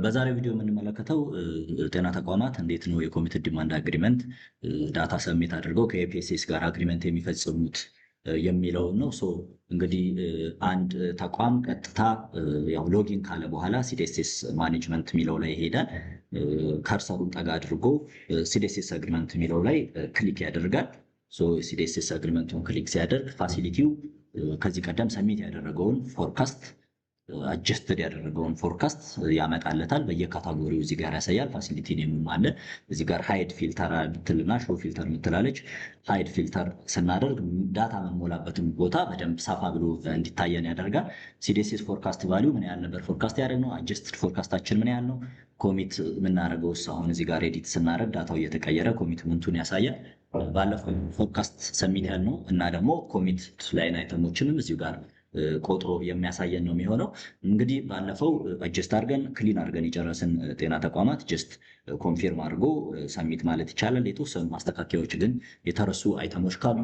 በዛሬው ቪዲዮ የምንመለከተው ጤና ተቋማት እንዴት ነው የ committed demand agreement data submit አድርገው ከ EPSS ጋር agreement የሚፈጽሙት የሚለውን ነው። So እንግዲህ አንድ ተቋም ቀጥታ ያው login ካለ በኋላ CDSS management የሚለው ላይ ይሄዳል። Cursor ኡን ጠጋ አድርጎ CDSS agreement የሚለው ላይ click ያደርጋል። So CDSS agreement ኡን click ሲያደርግ facility ው ከዚህ ቀደም submit ያደረገውን forecast፣ adjusted ያደረገውን forecast ያመጣለታል። በየ category ው እዚህ ጋር ያሳያል። Facility name ም አለ። እዚህ ጋር hide filter ምትልና show filter ምትላለች። Hide filter ስናደርግ data የምንሞላበትን ቦታ በደንብ ሰፋ ብሎ እንዲታየን ያደርጋል። CDSS forecast value ምን ያህል ነበር forecast ያደረግነው? Adjusted forecast ኣችን ምን ያህል ነው? Commit የምናደርገው አሁን እዚህ ጋር edit ስናደርግ data ው እየተቀየረ commitment ኡን ያሳያል። ባለፈው forecast submit ያልነው እና ደግሞ commit line item ኦችንም እዚሁ ጋር ቆጥሮ የሚያሳየን ነው የሚሆነው። እንግዲህ ባለፈው adjust አድርገን፣ clean አድርገን የጨረስን ጤና ተቋማት just confirm አድርጎ submit ማለት ይቻላል። የተወሰኑ ማስተካከያዎች ግን የተረሱ item ኦች ካሉ፣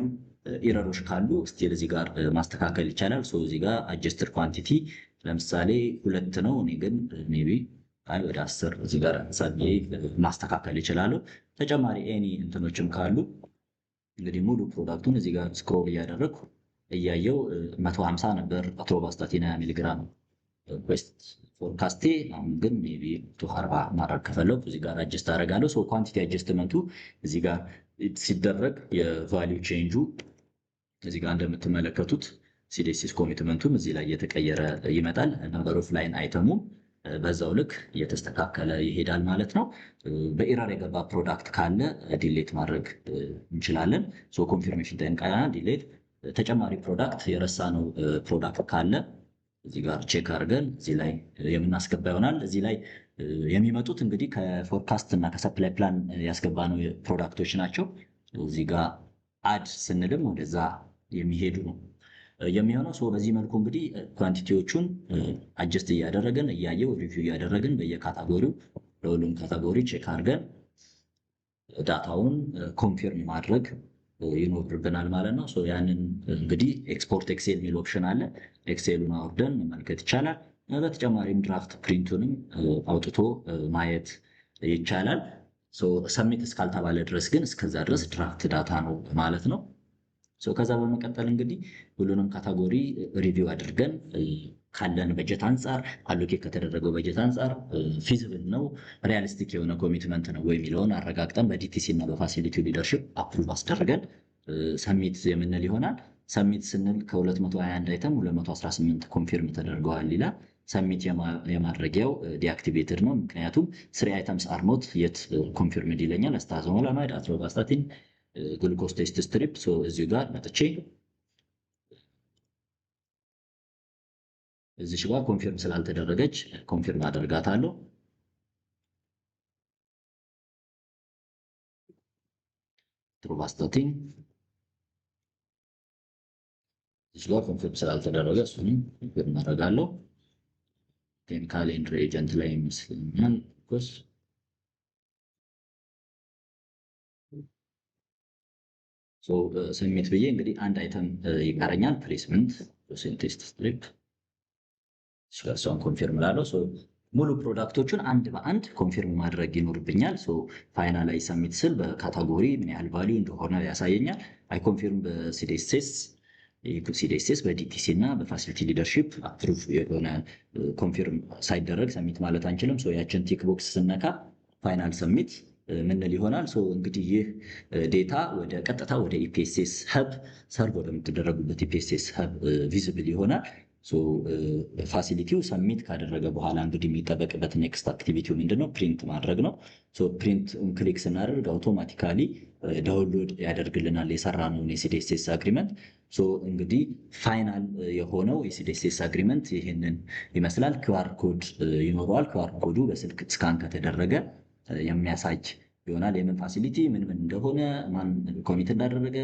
error ኦች ካሉ still እዚህ ጋር ማስተካከል ይቻላል። So እዚህ ጋር adjusted quantity ለምሳሌ 2 ነው። እኔ ግን maybe አይ ወደ 10 እዚህ ጋር ማስተካከል ይችላሉ። ተጨማሪ any እንትኖችም ካሉ እንግዲህ ሙሉ product ኡን እዚህ ጋር scroll እያደረግኩ እያየው 150 ነበር atorvastatin 20 ሚሊግራም request forecast ኤ። አሁን ግን maybe 140 ማድረግ ከፈለኩ እዚህ ጋር adjust አደርጋለሁ። So quantity adjustment ኡ እዚህ ጋር ሲደረግ የ value change ኡ እዚህ ጋር እንደምትመለከቱት CDSS commitment ኡም እዚህ ላይ እየተቀየረ ይመጣል። Number of line item ኡ በዛው ልክ እየተስተካከለ ይሄዳል ማለት ነው። በ error የገባ product ካለ delete ማድረግ እንችላለን። So confirmation ጠይቃና delete፣ ተጨማሪ product የረሳነው product ካለ እዚህ ጋር check አድርገን እዚህ ላይ የምናስገባ ይሆናል። እዚህ ላይ የሚመጡት እንግዲህ ከ forecast እና ከ supply plan ያስገባነው product ኦች ናቸው። እዚህ ጋር add ስንልም ወደዛ የሚሄዱ ነው የሚሆነው። So በዚህ መልኩ እንግዲህ quantity ዎቹን adjust እያደረግን፣ እያየው review እያደረግን በየ category ው ለሁሉም category check አድርገን data ውን confirm ማድረግ ይኖርብናል ማለት ነው። So ያንን እንግዲህ export Excel የሚል option አለ። Excel ኡን አውርደን መመልከት ይቻላል። በተጨማሪም draft print ኡንም አውጥቶ ማየት ይቻላል። Submit እስካልተባለ ድረስ ግን እስከዛ ድረስ draft data ነው ማለት ነው። ከዛ በመቀጠል እንግዲህ ሁሉንም category review አድርገን ካለን በጀት አንጻር፣ allocate ከተደረገው በጀት አንጻር feasible ነው፣ realistic የሆነ commitment ነው ወይ የሚለውን አረጋግጠን በ DTC እና በ facility leadership approve አስደርገን submit የምንል ይሆናል። Submit ስንል ከ221 item 218 confirm ተደርገዋል ይላል። Submit የማድረጊያው deactivated ነው። ምክንያቱም three items are not yet confirmed ይለኛል። Acetazolamide፣ atorvastatin፣ glucose test strip። እዚሁ ጋር መጥቼ እዚች ጋር confirm ስላልተደረገች confirm አደርጋታለሁ። Atorvastatin እዚች ጋር confirm ስላልተደረገ እሱንም confirm አደርጋለሁ። Chemical and reagent ላይ ይመስለኛል ግሉኮስ። Submit ብዬ እንግዲህ አንድ item ይቀረኛል። Placement test strip እሷን confirm ላለው። ሙሉ product ኦቹን አንድ በአንድ confirm ማድረግ ይኖርብኛል። Finally submit ስል በ category ምን ያህል value እንደሆነ ያሳየኛል። I confirm በ CDSS፣ CDSS በ DTC እና በ facility leadership approve የሆነ confirm ሳይደረግ submit ማለት አንችልም። ያችን tick box ስነካ final submit ምንል ይሆናል። እንግዲህ ይህ data ወደ ቀጥታ ወደ EPSS Hub serve ወደምትደረጉበት EPSS Hub visible ይሆናል። Facility ው submit ካደረገ በኋላ እንግዲህ የሚጠበቅበት next activity ው ምንድነው? Print ማድረግ ነው። Print click ስናደርግ automatically download ያደርግልናል የሰራነውን የ CDSS agreement። እንግዲህ final የሆነው የ CDSS agreement ይህንን ይመስላል። QR code ይኖረዋል። QR code ኡ በስልክ scan ከተደረገ የሚያሳይ ይሆናል። የምን facility ምን ምን እንደሆነ፣ ማን commit እንዳደረገ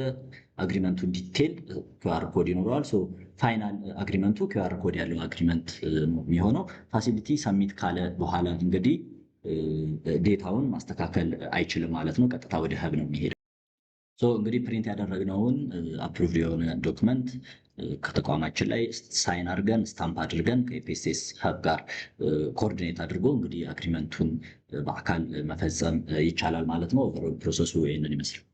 agreement ኡ detail QR code ይኖረዋል። Final agreement ኡ QR code ያለው agreement ነው የሚሆነው። Facility submit ካለ በኋላ እንግዲህ data ውን ማስተካከል አይችልም ማለት ነው። ቀጥታ ወደ hub ነው የሚሄደው። So እንግዲህ print ያደረግነውን approved የሆነ document ከተቋማችን ላይ sign አድርገን፣ stamp አድርገን፣ ከ EPSS hub ጋር coordinate አድርጎ እንግዲህ agreement ኡን በአካል መፈጸም ይቻላል ማለት ነው። Overall process ኡ ይህንን ይመስላል።